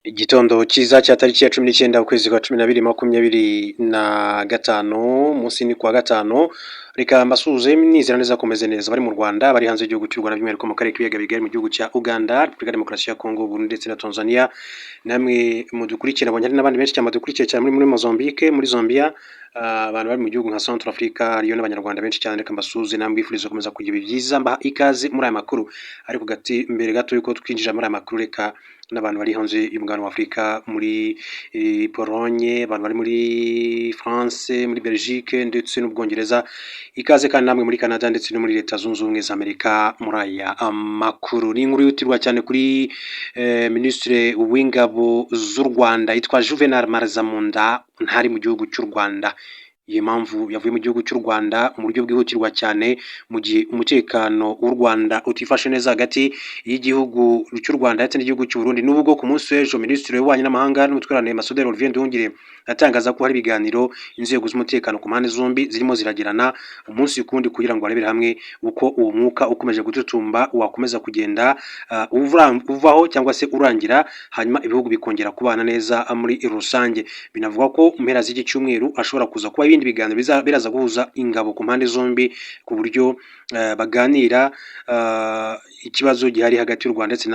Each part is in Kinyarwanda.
Igitondo cyiza cya tariki ya 19 ukwezi kwa 12 25, umunsi ni kuwa gatanu. Reka mbasuhuze nizera neza komeze neza, bari mu Rwanda, bari hanze y'igihugu cy'u Rwanda, by'umwihariko mu karere k'ibiyaga bigari, mu gihugu cya Uganda, Repubulika ya Demokarasi ya Kongo, Burundi ndetse na Tanzania. Namwe mudukurikira, abonye hari n'abandi benshi cyane badukurikiye cyane muri Mozambique, muri Zambia, abantu bari mu gihugu nka Central Africa, hariyo n'abanyarwanda benshi cyane. Reka mbasuhuze namwe mbifuriza gukomeza kugira ibihe byiza, mbaha ikaze muri aya makuru. Ariko gati mbere gato yuko twinjira muri aya makuru, reka n'abantu bari hanze y'umugabane wa Afurika, muri Pologne, abantu bari muri France, muri Belgique ndetse n'Ubwongereza, ikaze kandi namwe muri Canada ndetse no muri Leta Zunze Ubumwe za Amerika muri aya makuru. Ni inkuru yihutirwa cyane kuri Minisitiri w'Ingabo z'u Rwanda yitwa Juvenal Marizamunda, ntari mu gihugu cy'u Rwanda. Iyo mpamvu yavuye mu gihugu cy'u Rwanda mu buryo bwihutirwa cyane, mu gihe umutekano w'u Rwanda utifashe neza hagati y'igihugu cy'u Rwanda ndetse n'igihugu cy'u Burundi. Nubwo ku munsi w'ejo Minisitiri w'Ububanyi n'Amahanga n'Ubutwererane, Ambasaderi Olivier Nduhungirehe, atangaza ko hari ibiganiro inzego z'umutekano ku mpande zombi zirimo ziragirana umunsi ku wundi kugira ngo barebere hamwe uko uwo mwuka ukomeje gututumba wakomeza kugenda uvaho cyangwa se urangira, hanyuma ibihugu bikongera kubana neza muri rusange. Binavuga ko mu mpera z'iki cyumweru ashobora kuza kuba ibindi biganiro biraza guhuza ingabo ku mpande zombi, ku buryo baganira ikibazo gihari hagati y'u Rwanda ndetse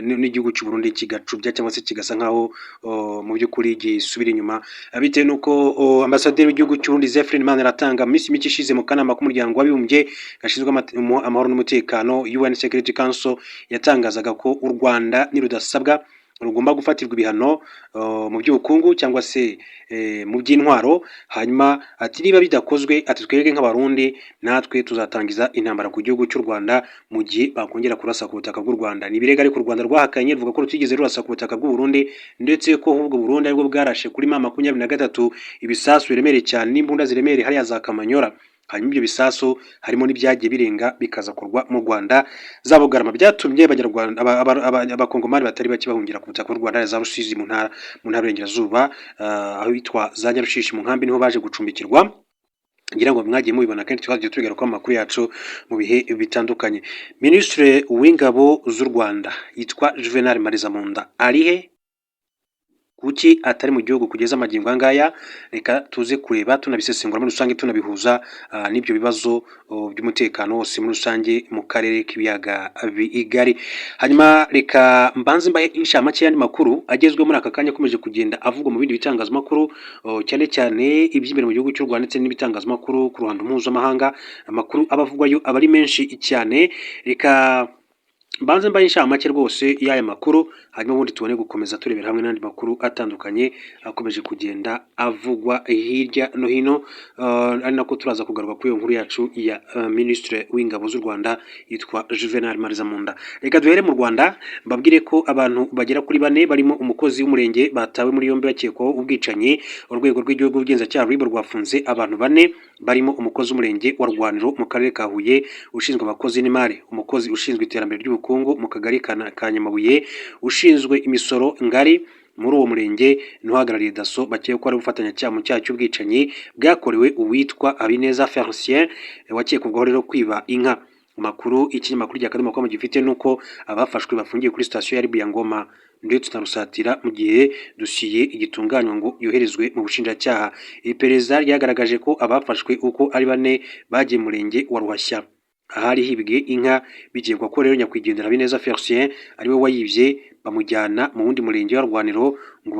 n'igihugu cy'u Burundi kigacubya cyangwa se kigasa nkaho mu by'ukuri gisubira inyuma, bitewe n'uko ambasaderi w'igihugu cy'u Burundi Zephyrin Maniratanga mu minsi mike ishize mu kanama k'umuryango w'abibumbye gashinzwe amahoro n'umutekano, UN Security Council, yatangazaga ko u Rwanda nirudasabwa rugomba gufatirwa ibihano mu by'ubukungu cyangwa se mu by'intwaro. Hanyuma ati niba bidakozwe, ati twebwe nk'Abarundi natwe tuzatangiza intambara ku gihugu cy'u Rwanda mu gihe bakongera kurasa ku butaka bw'u Rwanda. Ni ibirego ariko u Rwanda rwahakanye, ruvuga ko rutigeze rurasa ku butaka bw'u Burundi, ndetse ko ahubwo Burundi aribwo bwarashe kuri M23 ibisasu biremereye cyane n'imbunda ziremereye hariya za Kamanyora. Hanyuma ibyo bisasu harimo n'ibyagiye birenga bikaza kurwa mu Rwanda za Bugarama, byatumye Abanyarwanda, Abakongomani batari bake bahungira ku butaka bw'u Rwanda, za Rusizi, mu ntara y'Iburengerazuba, aho hitwa za Nyarushishi mu nkambi, niho baje gucumbikirwa. Ngira ngo mwagiye mubibona kenshi, twagiye tubigarukaho mu makuru yacu mu bihe bitandukanye. Minisitiri w'Ingabo z'u Rwanda yitwa Juvenal Marizamunda ari he? Kuki atari mu gihugu kugeza amagingo aya ngaya? Reka tuze kureba tunabisesengura muri rusange, tunabihuza n'ibyo bibazo by'umutekano wose muri rusange mu karere k'ibiyaga bigari. Hanyuma reka mbanze mbahe inshamake y'andi makuru agezweho muri aka kanya, akomeje kugenda avugwa mu bindi bitangazamakuru, cyane cyane iby'imbere mu gihugu cy'u Rwanda ndetse n'ibitangazamakuru ku ruhando mpuzamahanga. Amakuru aba avugwayo aba ari menshi cyane. Reka mbanze mbahe inshamake rwose y'aya makuru, hanyuma ubundi tubone gukomeza turebera hamwe n'andi makuru atandukanye akomeje kugenda avugwa hirya no hino, ari nako turaza kugaruka kuri iyo nkuru yacu ya Minisitiri w'Ingabo z'u Rwanda yitwa Juvenal Marizamunda. Reka duhere mu Rwanda, mbabwire ko abantu bagera kuri bane barimo umukozi w'umurenge batawe muri yombi bakekwaho ubwicanyi. Urwego rw'Igihugu rw'Ubugenzacyaha, RIB, rwafunze abantu bane barimo umukozi w'umurenge wa Rwaniro mu karere ka Huye ushinzwe abakozi n'imari, umukozi ushinzwe iterambere ry'ubukungu mu kagari ka Nyamabuye, ushinzwe imisoro ngari muri uwo murenge n'uhagarariye DASSO, bakekwa ko ari ubufatanyacyaha mu cyaha cy'ubwicanyi bwakorewe uwitwa Habineza Felicien, wakekwagaho rero kwiba inka. Amakuru ikinyamakuru rya Akadomo com gifite nuko abafashwe bafungiye kuri sitasiyo ya RIB ya Ngoma ndetse na Rusatira, mu gihe dosiye igitunganywa ngo yoherezwe mu bushinjacyaha. Iperereza ryagaragaje ko abafashwe uko ari bane bagiye mu murenge wa Ruhashya ahari hibwe inka, bikekwa ko rero nyakwigendera Habineza Felicien ariwe wayibye, bamujyana mu wundi murenge wa Rwaniro ngo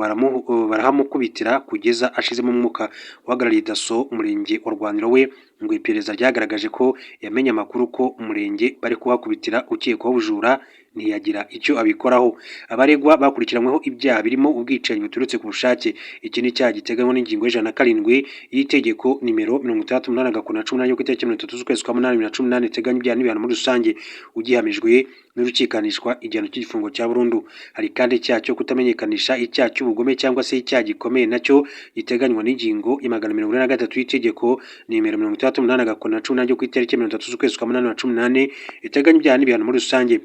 barahamukubitira kugeza ashizemo umwuka. Uhagarariye DASSO umurenge wa Rwaniro we ngo iperereza ryagaragaje ko yamenye amakuru ko umurenge bari kuhakubitira ukekwaho ubujura, ntiyagira icyo abikoraho. Abaregwa bakurikiranyweho ibyaha birimo ubwicanyi buturutse ku bushake. Iki ni icyaha giteganywa n'ingingo ya 107 y'itegeko nimero 68/18 yo ku itariki 30 z'ukwezi kwa munani 2018, iteganya ibyaha n'ibihano muri rusange. Ugihamijwe n'urukikanishwa igihano cy'igifungo cya burundu. Hari kandi icyaha cyo kutamenyekanisha icyaha cy'ubugome cyangwa se icyaha gikomeye, nacyo giteganywa n'ingingo ya 443 y'itegeko nimero 68/18 yo ku itariki 30 z'ukwezi kwa munani 2018, iteganya ibyaha n'ibihano muri rusange.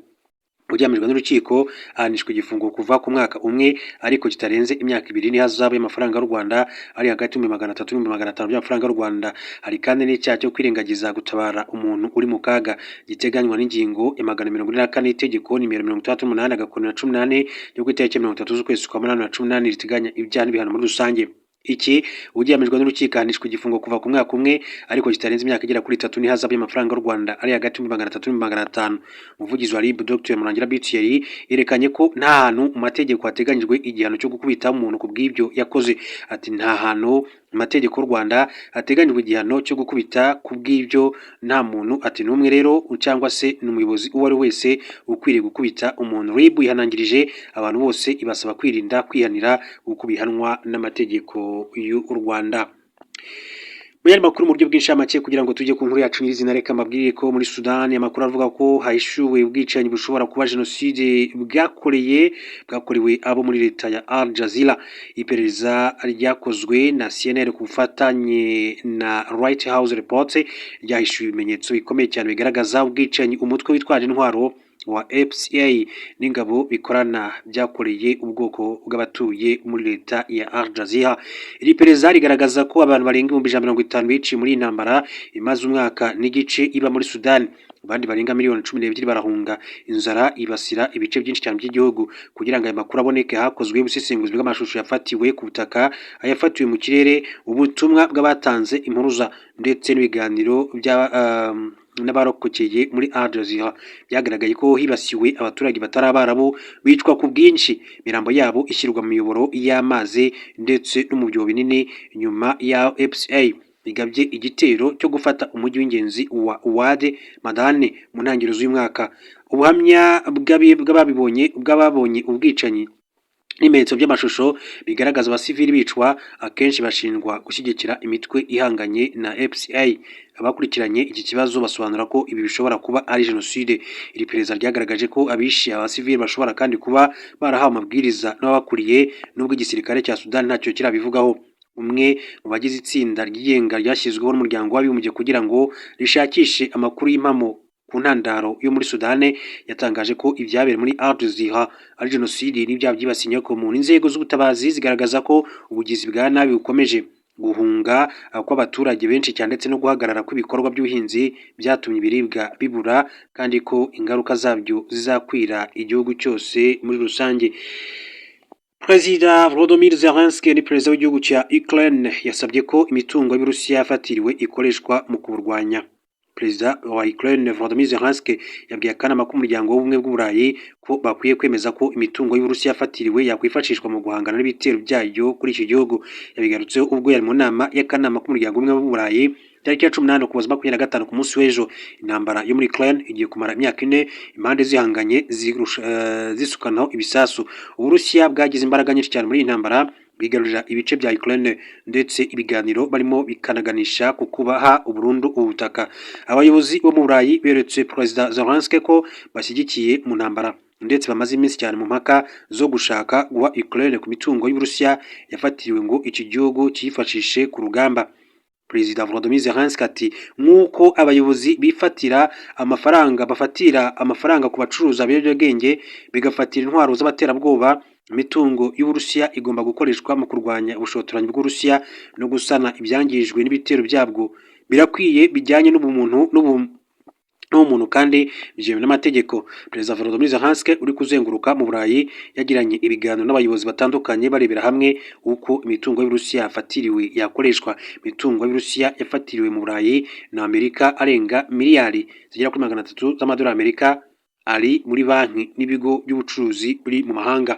Ugihamijwe n'urukiko ahanishwa igifungo kuva ku mwaka umwe ariko kitarenze imyaka 2 n'ihazabu y'amafaranga y'u Rwanda ari hagati y'ibihumbi 300 n'ibihumbi 500 by'amafaranga y'u Rwanda. Hari kandi n'icyaha cyo kwirengagiza gutabara umuntu uri mu kaga giteganywa n'ingingo ya 444 y'itegeko nimero 68/14 ryo ku itariki 30 z'ukwezi kwa munani na 18 riteganya ibyaha n'ibihano muri rusange. Iki ugihamijwe n'urukiko ahanishwa igifungo kuva ku mwaka umwe ariko kitarenze imyaka igera kuri 3 n'ihazabu y'amafaranga y'u Rwanda ari hagati y'ibihumbi 300 n'ibihumbi 500. Umuvugizi wa RIB, Dr Murangira Thierry, yerekanye ko nta hantu mu mategeko hateganyijwe igihano cyo gukubita umuntu ku bw'ibyo yakoze. Ati: "Nta hantu mu mategeko y'u Rwanda hateganyijwe igihano cyo gukubita ku bw'ibyo, nta muntu, ati, n'umwe rero cyangwa se n'umuyobozi uwo ari we wese ukwiriye gukubita umuntu." RIB yihanangirije abantu bose ibasaba kwirinda kwihanira kuko bihanwa n'amategeko y'u Rwanda. Mu yandi makuru mu buryo bw'inshamake, kugira ngo tujye ku nkuru yacu nyirizina, reka mbabwire ko muri Sudani amakuru avuga ko hahishuwe ubwicanyi bushobora kuba jenoside bwakorewe abo muri leta ya Al Jazeera. Iperereza ryakozwe na CNN ku bufatanye na White House Report ryahishuye ibimenyetso bikomeye cyane bigaragaza ubwicanyi umutwe witwaje intwaro wa FCA n'ingabo bikorana byakoreye ubwoko bw'abatuye muri leta ya Al Jazeera. Iri perereza rigaragaza ko abantu barenga 150,000 biciwe muri iyi ntambara imaze umwaka n'igice iba muri Sudani. Abandi barenga miliyoni 12 barahunga. Inzara ibasira ibice byinshi cyane by'igihugu. Kugira ngo aya makuru aboneke, hakozwe ubusesenguzi bw'amashusho yafatiwe ku butaka, ayafatiwe mu kirere, ubutumwa bw'abatanze impuruza ndetse n'ibiganiro bya n'abarokokeye muri Al Jazeera. Byagaragaye ko hibasiwe abaturage batari Abarabu, bicwa ku bwinshi, imirambo yabo ishyirwa mu miyoboro y'amazi ndetse no mu byobo binini nyuma ya FCA igabye igitero cyo gufata umujyi w'ingenzi wa Wad Madani mu ntangiriro z'uyu mwaka. Ubuhamya bw'ababibonye, bw'ababonye ubwicanyi n'ibimenyetso by'amashusho bigaragaza abasivili bicwa akenshi bashinjwa gushyigikira imitwe ihanganye na FCA. Abakurikiranye iki kibazo basobanura ko ibi bishobora kuba ari jenoside. Iri perereza ryagaragaje ko abishe abasivili bashobora kandi kuba barahawe amabwiriza n'ababakuriye, nubwo igisirikare cya Sudani ntacyo kirabivugaho. Umwe mu bagize itsinda ryigenga ryashyizweho n'Umuryango w'Abibumbye kugira ngo rishakishe amakuru y'impamo ku ntandaro yo muri Sudani yatangaje ko ibyabereye muri Al Jazeera ari jenoside n'ibyaha byibasiye inyokomuntu. Inzego z'ubutabazi zigaragaza ko ubugizi bwa nabi bukomeje, guhunga kw'abaturage benshi cyane ndetse no guhagarara kw'ibikorwa by'ubuhinzi byatumye ibiribwa bibura, kandi ko ingaruka zabyo zizakwira igihugu cyose muri rusange. Perezida Volodymyr Zelensky ni perezida w'igihugu cya Ukraine yasabye ko imitungo y'Uburusiya yafatiriwe ikoreshwa mu kuburwanya. Perezida wa Ukraine Volodymyr Zelensky yabwiye akanama k'Umuryango w'Ubumwe bw'Uburayi ko bakwiye kwemeza ko imitungo y'Uburusiya yafatiriwe yakwifashishwa mu guhangana n'ibitero byayo kuri iki gihugu. Yabigarutseho ubwo yari mu nama y'akanama k'Umuryango w'Ubumwe bw'Uburayi tariki ya 18 Ukuboza 25, ku munsi w'ejo. Intambara yo muri Ukraine igiye kumara imyaka 4, impande zihanganye zisukanaho ibisasu. Uburusiya bwagize imbaraga nyinshi cyane muri iyi ntambara, bwigarurira ibice bya Ukraine, ndetse ibiganiro barimo bikanaganisha ku kubaha burundu ubu butaka. Abayobozi bo mu Burayi beretse Perezida Zelensky ko bashyigikiye mu ntambara, ndetse bamaze iminsi cyane mu mpaka zo gushaka guha Ukraine ku mitungo y'Uburusiya yafatiriwe ngo iki gihugu cyifashishe ku rugamba. Perezida Volodymyr Zelensky ati: "Nk'uko abayobozi bifatira amafaranga, bafatira amafaranga ku bacuruza ibiyobyabwenge, bigafatira intwaro z'abaterabwoba, imitungo y'Uburusiya igomba gukoreshwa mu kurwanya ubushotoranyi bw'Uburusiya no gusana ibyangijwe n'ibitero byabwo. Birakwiye, bijyanye n'ubumuntu n'ubumuntu kandi byemewe n'amategeko." Perezida Volodymyr Zelensky uri kuzenguruka mu Burayi yagiranye ibiganiro n'abayobozi batandukanye barebera hamwe uko imitungo y'Uburusiya yafatiriwe yakoreshwa. Imitungo y'Uburusiya yafatiriwe mu Burayi na Amerika arenga miliyari zigera kuri 300 z'amadolari Amerika, ari muri banki n'ibigo by'ubucuruzi biri mu mahanga.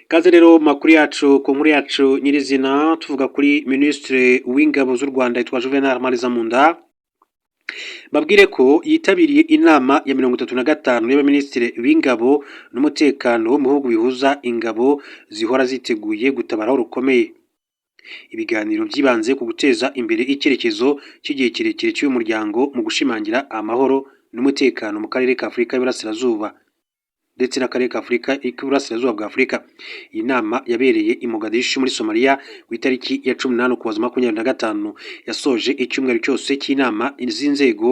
Kaze rero mu makuru yacu, ku nkuru yacu nyirizina, tuvuga kuri Minisitiri w'Ingabo z'u Rwanda yitwa Juvenal Marizamunda. Babwire ko yitabiriye inama ya 35 y'abaminisitiri b'ingabo n'umutekano wo mu bihugu bihuza ingabo zihora ziteguye gutabara aho rukomeye. Ibiganiro byibanze ku guteza imbere icyerekezo cy'igihe kirekire cy'uyu muryango mu gushimangira amahoro n'umutekano mu karere ka Afurika y'Iburasirazuba ndetse n'akarere ka Afurika k'Iburasirazuba bwa Afurika. Iyi nama yabereye i Mogadishu muri Somalia ku itariki ya 18 Ukuboza 25, yasoje icyumweru cyose cy'inama z'inzego.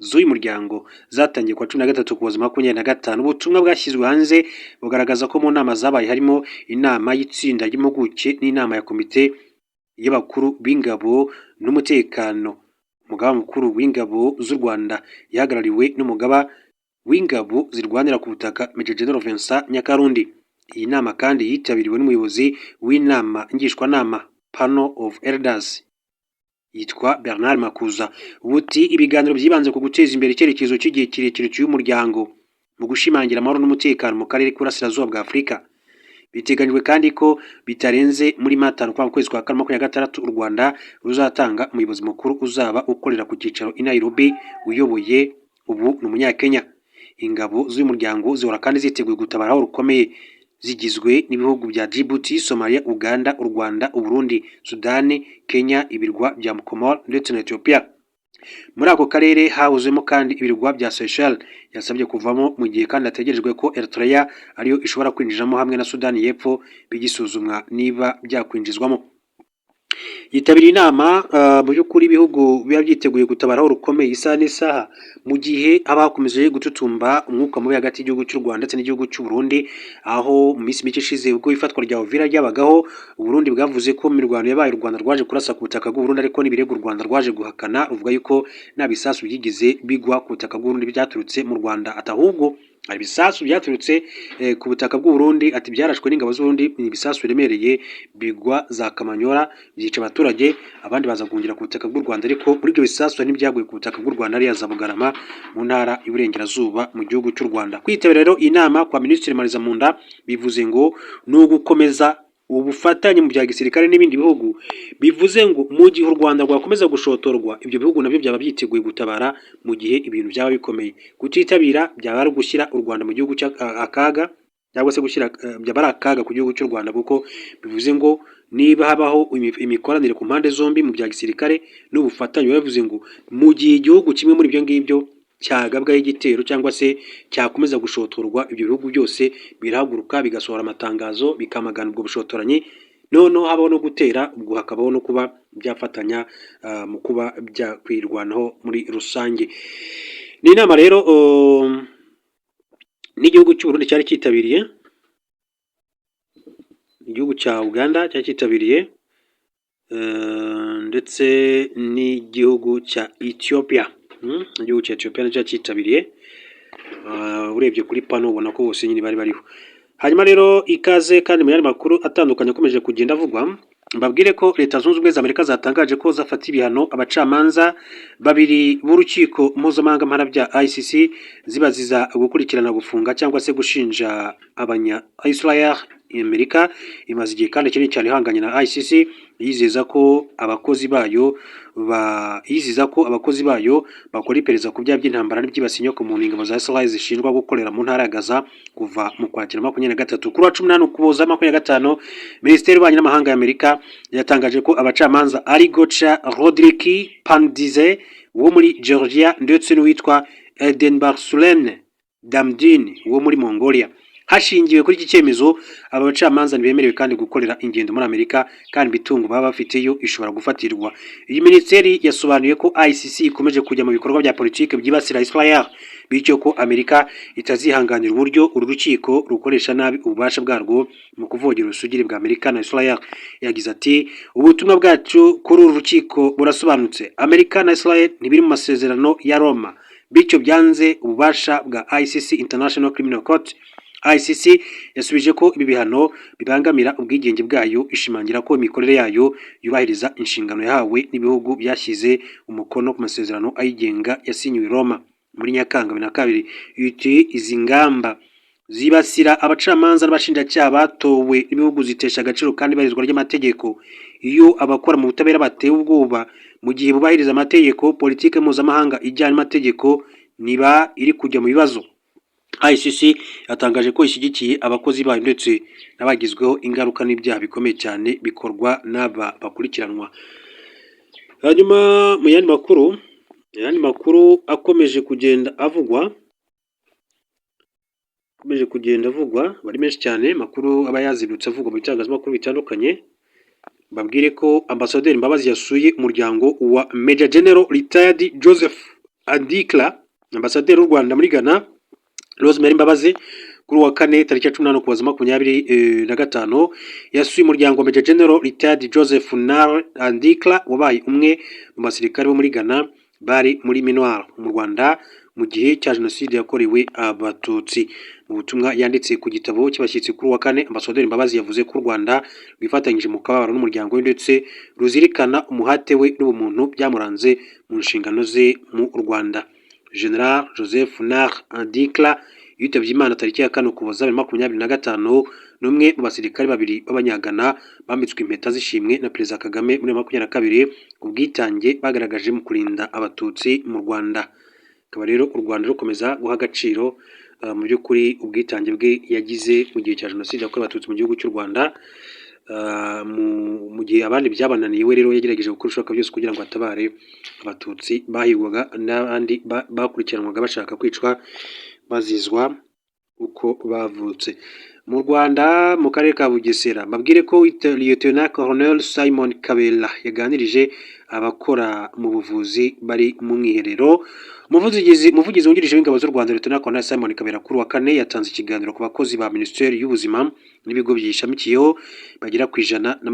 z'uyu muryango zatangiye kuwa 13 Ukuboza 2025. Ubutumwa bwashyizwe hanze bugaragaza ko mu nama zabaye harimo inama y'itsinda ry'impuguke n'inama ya komite y'abakuru b'ingabo n'umutekano. Umugaba mukuru w'ingabo z'u Rwanda yahagarariwe n'umugaba w'ingabo zirwanira ku butaka, Major General Vincent Nyakarundi. Iyi nama kandi yitabiriwe n'umuyobozi w'inama ngishwanama, Panel of Elders, yitwa Bernard Makuza. Buti ibiganiro byibanze ku guteza imbere icyerekezo cy'igihe kirekire cy'uyu muryango mu gushimangira amahoro n'umutekano mu karere k'Uburasirazuba bwa Afurika. Biteganyijwe kandi ko bitarenze muri Mata kwa kwezi kwa kane 26, u Rwanda ruzatanga umuyobozi mukuru uzaba ukorera ku cyicaro i Nairobi. Uyoboye ubu ni Umunyakenya. Ingabo z'uyu muryango zihora kandi ziteguye gutabara aho rukomeye. Zigizwe n'ibihugu bya Djibouti, Somalia, Uganda, u Rwanda, Uburundi, Sudani, Kenya, ibirwa bya Comores ndetse na Ethiopia. Muri ako karere hahozemo kandi ibirwa bya Seychelles yasabye kuvamo, mu gihe kandi hategerejwe ko Eritrea ariyo ishobora kwinjiramo hamwe na Sudani y'Epfo, bigisuzumwa niba byakwinjizwamo. Yitabiriye inama. Mu by'ukuri ibihugu biba byiteguye gutabara aho rukomeye isaha n'isaha, mu gihe haba hakomeje gututumba umwuka mubi hagati y'igihugu cy'u Rwanda ndetse n'igihugu cy'u Burundi, aho mu minsi mike ishize, ubwo ifatwa rya Uvira ryabagaho, u Burundi bwavuze ko mu mirwano yabaye u Rwanda rwaje kurasa ku butaka bw'u Burundi, ariko n'ibirego u Rwanda rwaje guhakana, ruvuga yuko nta bisasu byigeze bigwa ku butaka bw'u Burundi byaturutse mu Rwanda, ati ahubwo hari ibisasu byaturutse ku butaka bw'u Burundi, ati byarashwe n'ingabo z'u Burundi, ni ibisasu biremereye bigwa za Kamanyola byica abaturage, abandi baza guhungira ku butaka bw'u Rwanda, ariko muri ibyo bisasu hari n'ibyaguye ku butaka bw'u Rwanda ariya za Bugarama mu ntara y'Iburengerazuba mu gihugu cy'u Rwanda. Kwitabira rero iyi nama kwa Minisitiri Marizamunda bivuze ngo ni ugukomeza ubufatanye mu bya gisirikare n'ibindi bihugu. Bivuze ngo mu gihe u Rwanda rwakomeza gushotorwa, ibyo bihugu nabyo byaba byiteguye gutabara mu gihe ibintu byaba bikomeye. Kutitabira byaba ari ugushyira u Rwanda mu gihugu akaga, cyangwa se gushyira byaba ari akaga ku gihugu cy'u Rwanda, kuko bivuze ngo niba habaho imikoranire ku mpande zombi mu bya gisirikare n'ubufatanye, biba bivuze ngo mu gihe igihugu kimwe muri ibyo ngibyo cyagabwaho igitero cyangwa se cyakomeza gushotorwa, ibyo bihugu byose birahaguruka bigasohora amatangazo bikamagana ubwo bushotoranyi. Noneho habaho no gutera, ubwo hakabaho no kuba byafatanya mu kuba byakwirwanaho muri rusange. Ni inama rero n'igihugu cy'u Burundi cyari cyitabiriye, igihugu cya Uganda cyari cyitabiriye, ndetse n'igihugu cya Ethiopia. Igihugu cya Ethiopia nacyo cyitabiriye. Urebye kuri panel ubona ko bose nyine bari bariho. Hanyuma rero ikaze kandi mu yandi makuru atandukanye akomeje kugenda avugwa, mbabwire ko Leta Zunze Ubumwe za Amerika zatangaje ko zafata ibihano abacamanza babiri b'urukiko mpuzamahanga mpanabyaha ICC, zibaziza gukurikirana, gufunga cyangwa se gushinja abanya Israel. Amerika imaze igihe kandi kinini cyane ihanganye na ICC, yizeza ko abakozi bayo bakora iperereza ku byaha by'intambara n'ibyibasiye inyokomuntu ingabo za Israel zishinjwa gukorera mu ntara ya Gaza kuva mu Kwakira 23. Kuri wa 18 Ukuboza 25, Minisiteri y'Ububanyi n'Amahanga ya Amerika yatangaje ko abacamanza ari Gocha Lordkipanidze wo muri Georgia ndetse n'uwitwa Erdenebatsuren Damdin wo muri Mongolia. Hashingiwe kuri iki cyemezo, aba bacamanza ntibemerewe kandi gukorera ingendo muri Amerika, kandi imitungo baba bafiteyo ishobora gufatirwa. Iyi minisiteri yasobanuye ko ICC ikomeje kujya mu bikorwa bya politiki byibasira Israel, bityo ko Amerika itazihanganira uburyo uru rukiko rukoresha nabi ububasha bwarwo mu kuvogera ubusugire bwa Amerika na Israel. Yagize ati: "Ubutumwa bwacu kuri uru rukiko burasobanutse. Amerika na Israel ntibiri mu masezerano ya Roma, bityo byanze ububasha bwa ICC, International Criminal Court." ICC yasubije ko ibi bihano bibangamira ubwigenge bwayo, ishimangira ko imikorere yayo yubahiriza inshingano yahawe n'ibihugu byashyize umukono ku masezerano ayigenga yasinyiwe i Roma muri Nyakanga 2002. Iti izi ngamba zibasira abacamanza n'abashinjacyaha batowe n'ibihugu zitesha agaciro kandi ibarizwa ry'amategeko. Iyo abakora mu butabera batewe ubwoba mu gihe bubahiriza amategeko, politike mpuzamahanga ijyanye n'amategeko niba iri kujya mu bibazo. ICC yatangaje ko ishyigikiye abakozi bayo ndetse n'abagizweho ingaruka n'ibyaha bikomeye cyane bikorwa n'aba bakurikiranwa. Hanyuma mu yandi makuru akomeje kugenda avugwa bari menshi cyane, makuru aba yazindutse avugwa mu bitangazamakuru bitandukanye, mbabwire ko Ambasaderi Mbabazi yasuye umuryango wa Major General Retired Joseph Adinkrah. Ambasaderi w'u Rwanda muri Ghana, Rosemary Mbabazi, kuri uwa kane tariki ya 18 Ukuboza 2025 yasuye umuryango wa Major General Retired Joseph Narh Adinkrah, wabaye umwe mu basirikare bo muri Ghana bari muri MINUAR mu Rwanda mu gihe cya Jenoside yakorewe Abatutsi. Mu butumwa yanditse ku gitabo cy'abashyitsi kuri uwa kane, Ambasaderi Mbabazi yavuze ko u Rwanda rwifatanyije mu kababaro n'umuryango we ndetse ruzirikana umuhate we n'ubumuntu byamuranze mu nshingano ze mu Rwanda. General Joseph Narh Adinkrah yitabye Imana tariki ya 4 Ukuboza 2025. Ni umwe mu basirikare babiri b'Abanyagana bambitswe impeta z'ishimwe na Perezida Kagame muri 2022 ku bwitange bagaragaje mu kurinda Abatutsi mu Rwanda. Akaba rero u Rwanda rukomeza guha agaciro mu by'ukuri ubwitange bwe yagize mu gihe cya Jenoside yakorewe Abatutsi mu gihugu cy'u Rwanda. Mu gihe abandi byabananiye, we rero yagerageje gukora ibishoboka byose kugira ngo atabare Abatutsi bahigwaga n'abandi bakurikiranwaga bashaka kwicwa bazizwa uko bavutse. Mu Rwanda, mu karere ka Bugesera, mbabwire ko Lieutenant Colonel Simon Kabera yaganirije abakora mu buvuzi bari mu mwiherero. Umuvugizi wungirije w'ingabo z'u Rwanda, Lieutenant Colonel Simon Kabera, kuri wa kane yatanze ikiganiro ku bakozi ba Minisiteri y'Ubuzima n'ibigo byishamikiyeho bagera ku 120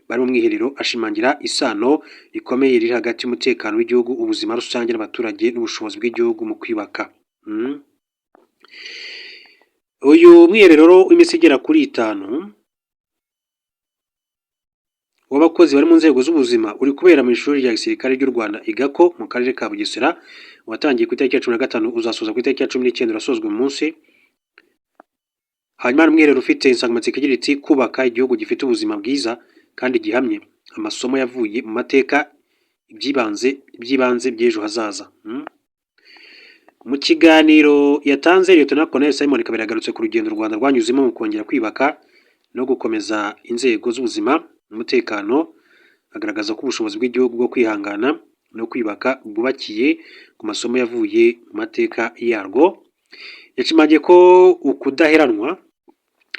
bari mu mwiherero, ashimangira isano rikomeye riri hagati y'umutekano w'igihugu, ubuzima rusange n'abaturage n'ubushobozi bw'igihugu mu kwibaka. Uyu mwiherero w'iminsi igera kuri 5 w'abakozi bari mu nzego z'ubuzima uri kubera mu ishuri rya gisirikare ry'u Rwanda i Gako mu karere ka Bugesera. Watangiye ku itariki ya 15, uzasoza ku itariki ya 19, urasozwa uyu munsi. Hanyuma umwiherero ufite insanganyamatsiko igira iti: "Kubaka igihugu gifite ubuzima bwiza kandi gihamye, amasomo yavuye mu mateka, iby'ibanze by'ejo hazaza." Mu kiganiro yatanze, Lieutenant Colonel Simon Kabera yagarutse ku rugendo u Rwanda rwanyuzemo mu kongera kwibaka no gukomeza inzego z'ubuzima n'umutekano, agaragaza ko ubushobozi bw'igihugu bwo kwihangana no kwiyubaka bwubakiye ku masomo yavuye mu mateka yarwo. Yashimangiye ko ukudaheranwa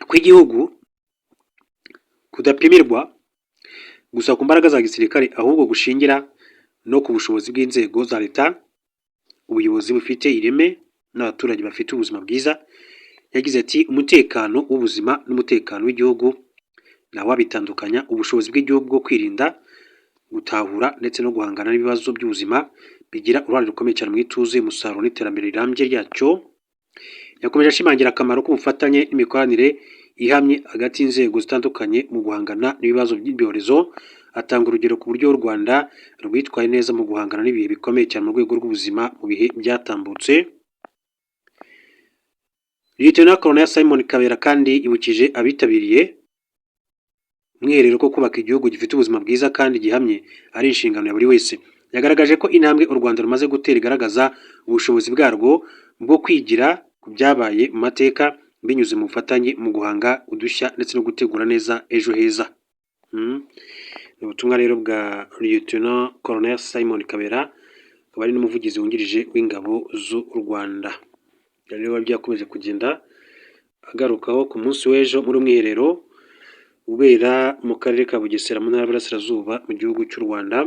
kw'igihugu kudapimirwa gusa ku mbaraga za gisirikare, ahubwo gushingira no ku bushobozi bw'inzego za leta, ubuyobozi bufite ireme n'abaturage bafite ubuzima bwiza. Yagize ati: "Umutekano w'ubuzima n'umutekano w'igihugu ntawabitandukanya. Ubushobozi bw'igihugu bwo kwirinda, gutahura ndetse no guhangana n'ibibazo by'ubuzima bigira uruhare rukomeye cyane mu ituze, umusaruro n'iterambere rirambye ryacyo." Yakomeje ashimangira akamaro k'ubufatanye n'imikoranire ihamye hagati y'inzego zitandukanye mu guhangana n'ibibazo by'ibyorezo, atanga urugero ku buryo u Rwanda rwitwaye neza mu guhangana n'ibihe bikomeye cyane mu rwego rw'ubuzima mu bihe byatambutse. Lieutenant Colonel Simon Kabera kandi yibukije abitabiriye umwiherero ko kubaka igihugu gifite ubuzima bwiza kandi gihamye ari inshingano ya buri wese. Yagaragaje ko intambwe u Rwanda rumaze gutera igaragaza ubushobozi bwarwo bwo kwigira ku byabaye mu mateka binyuze mu bufatanye mu guhanga udushya ndetse no gutegura neza ejo heza. Ni ubutumwa rero bwa Lieutenant Colonel Simon Kabera, akaba ari n'umuvugizi wungirije w'ingabo z'u Rwanda. Rero byakomeje kugenda agarukaho ku munsi w'ejo muri umwiherero ubera mu karere ka Bugesera mu ntara y'Iburasirazuba mu gihugu cy'u Rwanda.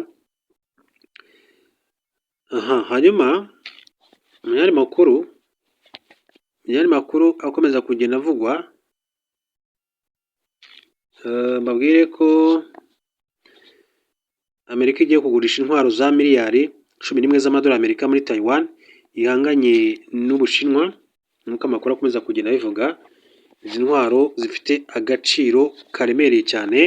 Aha hanyuma mu yandi makuru akomeza kugenda avugwa, mbabwire ko Amerika igiye kugurisha intwaro za miliyari 11 z'amadolari Amerika muri Taiwan ihanganye n'Ubushinwa, nk'uko amakuru akomeza kugenda abivuga. Izi ntwaro zifite agaciro karemereye cyane.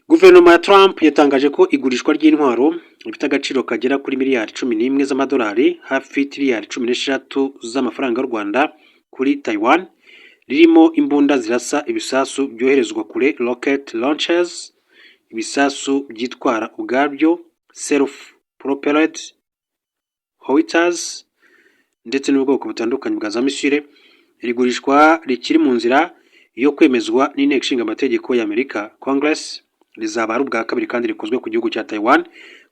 Guverinoma ya Trump yatangaje ko igurishwa ry'intwaro rifite agaciro kagera kuri miliyari 11 z'amadolari, hafi tiriyari 16 z'amafaranga y'u Rwanda, kuri Taiwan, ririmo imbunda zirasa ibisasu byoherezwa kure, rocket launchers, ibisasu byitwara ubwabyo, self propelled howitzers, ndetse n'ubwoko butandukanye bwa za misile. Iri gurishwa rikiri mu nzira yo kwemezwa n'Inteko Ishinga Amategeko y'Amerika, Congress, rizaba ari ubwa kabiri kandi rikozwe ku gihugu cya Taiwan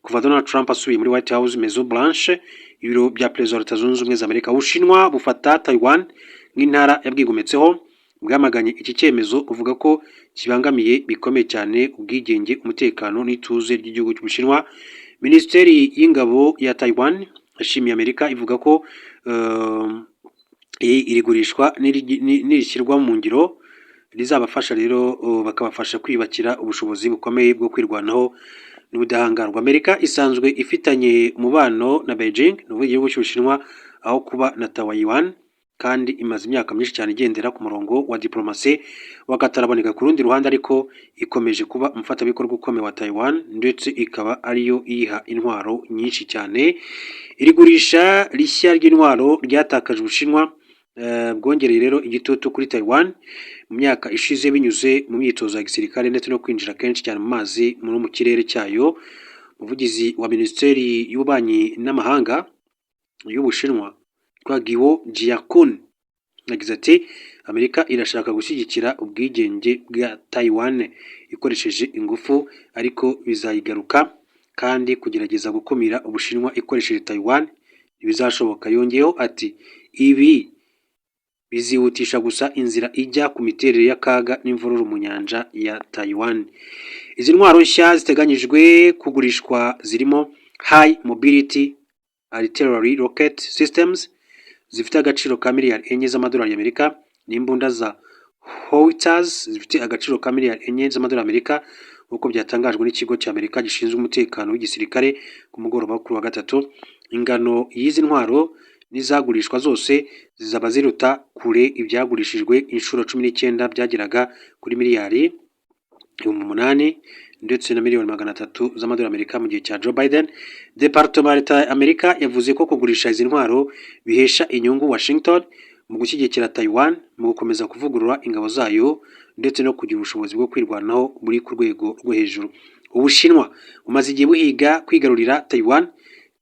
kuva Donald Trump asubiye muri White House, Maison Blanche, ibiro bya Perezida wa Leta Zunze Ubumwe za Amerika. Ubushinwa bufata Taiwan nk'intara yabwigometseho, bwamaganye iki cyemezo buvuga ko kibangamiye bikomeye cyane ubwigenge, umutekano n'ituze ry'igihugu cy'Ubushinwa. Minisiteri y'Ingabo ya Taiwan Yashimiye Amerika, ivuga ko iri gurishwa nirishyirwa mu ngiro rizabafasha rero, bakabafasha kwiyubakira ubushobozi bukomeye bwo kwirwanaho n'ubudahangarwa. Amerika isanzwe ifitanye umubano na Beijing, ni ukuvuga igihugu cy'Ubushinwa, aho kuba na Taiwan, kandi imaze imyaka myinshi cyane igendera ku murongo wa diplomasi w'akataraboneka. Ku rundi ruhande ariko, ikomeje kuba umufatanyabikorwa ukomeye wa Taiwan, ndetse ikaba ariyo iyiha intwaro nyinshi cyane. Iri gurisha rishya ry'intwaro ryatakaje Ubushinwa bwongereye rero igitutu kuri Taiwan mu myaka ishize, binyuze mu myitozo ya gisirikare ndetse no kwinjira kenshi cyane mu mazi no mu kirere cyayo. Umuvugizi wa Minisiteri y'Ububanyi n'Amahanga y'Ubushinwa witwa Guo Jiakun yagize ati: "Amerika irashaka gushyigikira ubwigenge bwa Taiwan ikoresheje ingufu, ariko bizayigaruka, kandi kugerageza gukumira Ubushinwa ikoresheje Taiwan ntibizashoboka." Yongeyeho ati: "Ibi bizihutisha gusa inzira ijya ku miterere y'akaga n'imvururu mu nyanja ya Taiwan." Izi ntwaro nshya ziteganyijwe kugurishwa zirimo High Mobility Artillery Rocket Systems zifite agaciro ka miliyari 4 z'amadolari y'Amerika, n'imbunda za howitzers zifite agaciro ka miliyari 4 z'amadolari y'Amerika, nk'uko byatangajwe n'ikigo cy'Amerika gishinzwe umutekano w'igisirikare ku mugoroba kuri wa gatatu. Ingano y'izi ntwaro n'izagurishwa zose zizaba ziruta kure ibyagurishijwe inshuro 19, byageraga kuri miliyari 8,000 ndetse na miliyoni 300 z'amadolari Amerika mu gihe cya Joe Biden. Department ya Leta ya Amerika yavuze ko kugurisha izi ntwaro bihesha inyungu Washington mu gushyigikira Taiwan mu gukomeza kuvugurura ingabo zayo ndetse no kugira ubushobozi bwo kwirwanaho buri ku rwego rwo hejuru. Ubushinwa bumaze igihe buhiga kwigarurira Taiwan,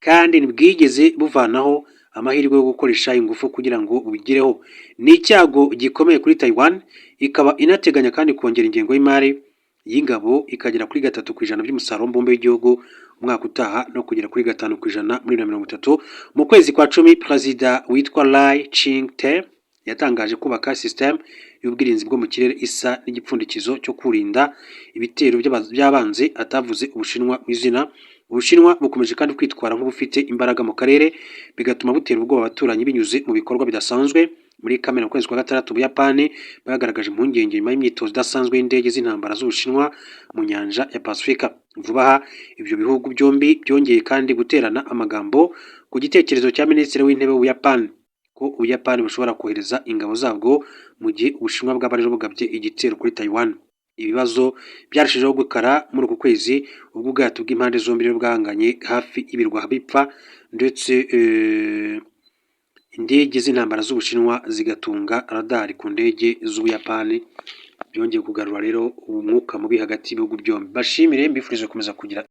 kandi ntibwigeze buvanaho amahirwe yo gukoresha ingufu kugira ngo bubigereho. Ni icyago gikomeye kuri Taiwan, ikaba inateganya kandi kongera ingengo y'imari y'ingabo ikagera kuri 3% by'umusaruro mbumbe w'igihugu umwaka utaha, no kugera kuri 5% muri 2030. Mu kwezi kwa 10, perezida witwa Lai Ching-te yatangaje kubaka system y'ubwirinzi bwo mu kirere isa n'igipfundikizo cyo kurinda ibitero by'abanzi, atavuze Ubushinwa mu izina. Ubushinwa bukomeje kandi kwitwara nk'ubufite imbaraga mu karere, bigatuma butera ubwoba abaturanyi binyuze mu bikorwa bidasanzwe. Muri Kamena, mu kwezi kwa gatandatu, Ubuyapani bwagaragaje impungenge nyuma y'imyitozo idasanzwe y'indege z'intambara z'Ubushinwa mu nyanja ya Pasifika. Vuba aha, ibyo bihugu byombi byongeye kandi guterana amagambo ku gitekerezo cya Minisitiri w'Intebe w'Ubuyapani ko Ubuyapani bushobora kohereza ingabo zabwo mu gihe Ubushinwa bwaba rero bugabye igitero kuri Taiwan. Ibibazo byarushijeho gukara muri uku kwezi, ubwo ubwato bw'impande zombi rero bwahanganye hafi y'ibirwa bipfa, ndetse indege z'intambara z'Ubushinwa zigatunga radari ku ndege z'Ubuyapani. Byongeye kugarura rero umwuka mubi hagati y'ibihugu byombi. Bashimire, mbifurije gukomeza kugira